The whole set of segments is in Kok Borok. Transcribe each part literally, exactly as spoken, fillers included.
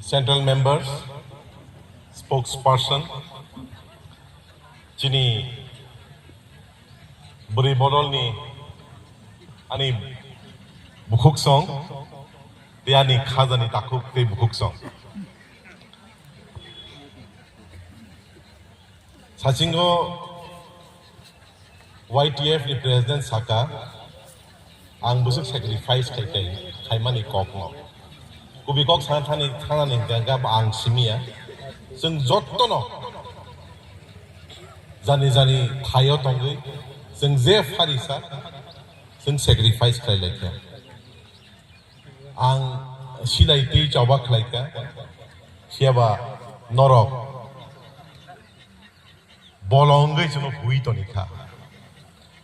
Central members, spokesperson, chini bwrwi bodolni ani bukhuksong, tei ani khajani takhuk tei bukhuksong. Sachingo Y T F ni president saka, ang bwswk sacrifice khai khai, khaimani kokno. Kubi kok sana thani, thanani hwnkhe ang simiya. Chwng jottono jani jani thaio tongwi, chwng je pharisa, chwng sacrifice khlai laikha. Ang silai tei choba khlaikha, phiyaba norok bolongwi chwngno hui tonikha.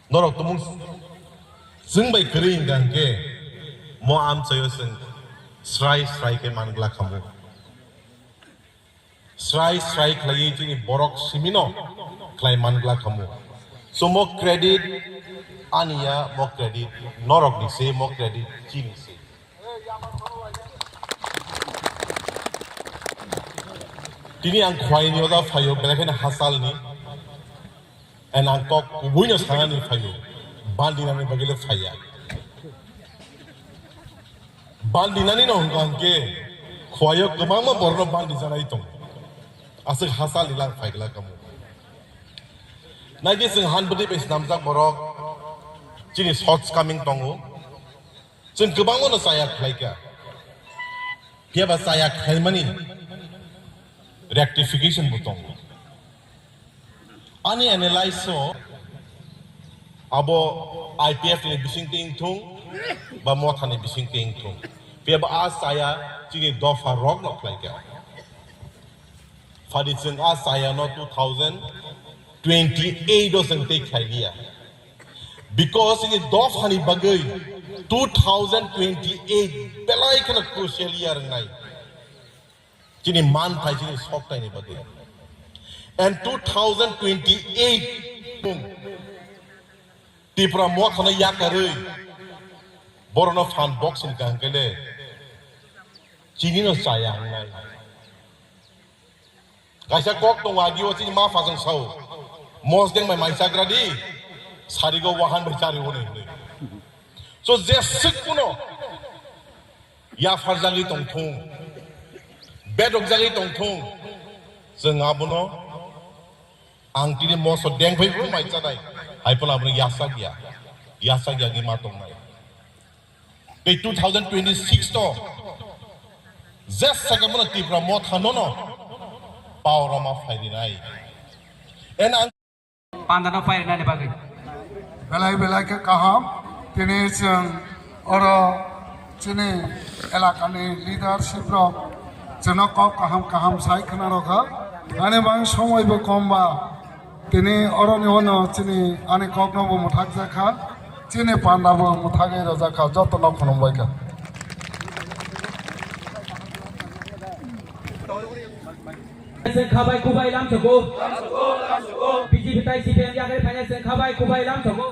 Norok tumung chwng bai kwrwi hwnkha hwnkhe mo amchaio chwng srai srai khe mangla khamu. Srai srai khlaiwi chini borok simino khlai mangla khamu. So mo credit aniya, mo credit norokni se, mo credit chini se. Tini ang khwaini oda phaio, belai kheno hasalni. And ang kok kubuino sanani phaio, bandinani bagwile phaiya. Bandinani no hwnkha hwnkhe khwaio kwbangma borokno bandijanai tongo. Aswk hasalni lang phaigwlak kamo. Naidi chwng han bwtwi bai snamjak borok chini shortcoming tongo. Chwng kwbangmano chaya khlaikha. Phiyaba chaya khlaimani rectification bo tongo. Ani analyze o abo I P F ni bising twi wngthung ba Motha ni bising twi wngthung. Phiyaba a chaya chini dopha rokno khlaikha. Phadi chwng a chaya no two thousand twenty-eight o chwng tei khlai liya. Because ini dopha ni bagwi two thousand twenty-eight belai kheno crucial year wngnai. Chini manthai, chini soktai ni bagwi. And two thousand twenty-eight Tipra Motha no yakarwi borokno phan box ni kaham kele chini no chaya wngnai. Kaisa kok tongo agi o chini ma phasang sao. Mosdeng bai mai chagra di. Sarigo wahan bai chari o nei. So je sik kuno ya pharjagwi tongthung. Bedok jagwi tongthung. Chwng abono ang tini moso deng phai phuru mai chanai. Hai pono abono yasak ya. Yasak ya gi ma tongnai. Tei two thousand twenty-six to jesa khe bono Tipra Motha no no power o ma phai rinai. En ang Panda no phai rinani bagwi. Belai belai khe kaham. Tini chwng oro chini elakani leadership rok chwngno kok kaham kaham sai khna rokha. Ani bang somoi bo kom ba. Tini oroni ono chini ani kokno bo mwthak jakha, chini panda bo mwthagwi rwjakha, jotono khulumbaikha. Sengkha bai kubai lamsogo. B J P tai C P M yakari phanya sengkha bai kubai lamsogo.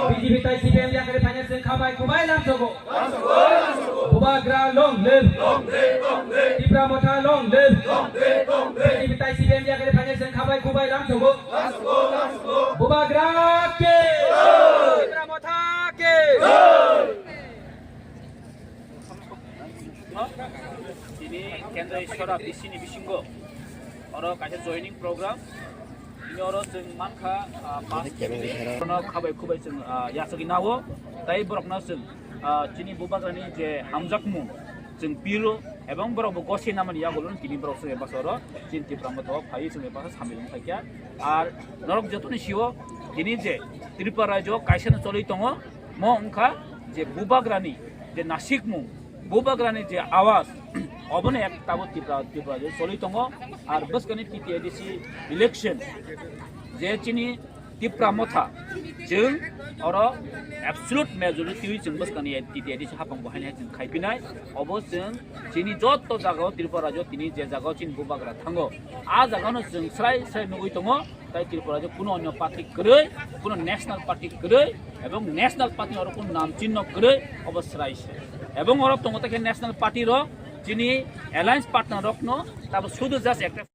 B J P tai C P M yakari phanya sengkha bai kubai lamsogo. Bubagra long live. Tipra Motha long live. B J P tai C P M yakari phanya sengkha bai kubai lamsogo. Bubagra ke. Tipra Motha ke. Tini Kendra Isora B C ni bisingo oro kaisa joining program. Tini oro chwng mankha, ah, pas minute. Oro khabai khubai chwng, ah, yachagwi nao. Tai borokno chwng, ah, chini Bubagrani je hamjakmung chwng piro, ebong borok bo gosei namani yagulo tini borok chwng ebasa oro chini Tipra Motha o phaiwi chwng ebasa sambil wngkha kya. Ar norok jotoni sio tini je Tripura rajyo kaisa no choli tongo. Mo wngkha je Bubagrani je nasikmung, Bubagrani je awas, obono ek tabuk Tripura, Tripura je choli tongo. Ar bwskani T T A D C election je chini Tipra Motha, chwng oro absolute majority wi chwng bwskani T T A D C hapang bo haino hai chwng khaipinai. Obo chwng chini jotto jagao Tripura rajyo tini je jagao chini Bubagra thango, a jagano chwng srai srai nugwi tongo. Tai Tripura je kuno onyo party kwrwi, kuno national party kwrwi, ebong national party oro kuno nam chinno kwrwi, obo srai se. Ebong oro tongo ta khe national party rok, Chini alliance partner rokno tabo sudu just ekta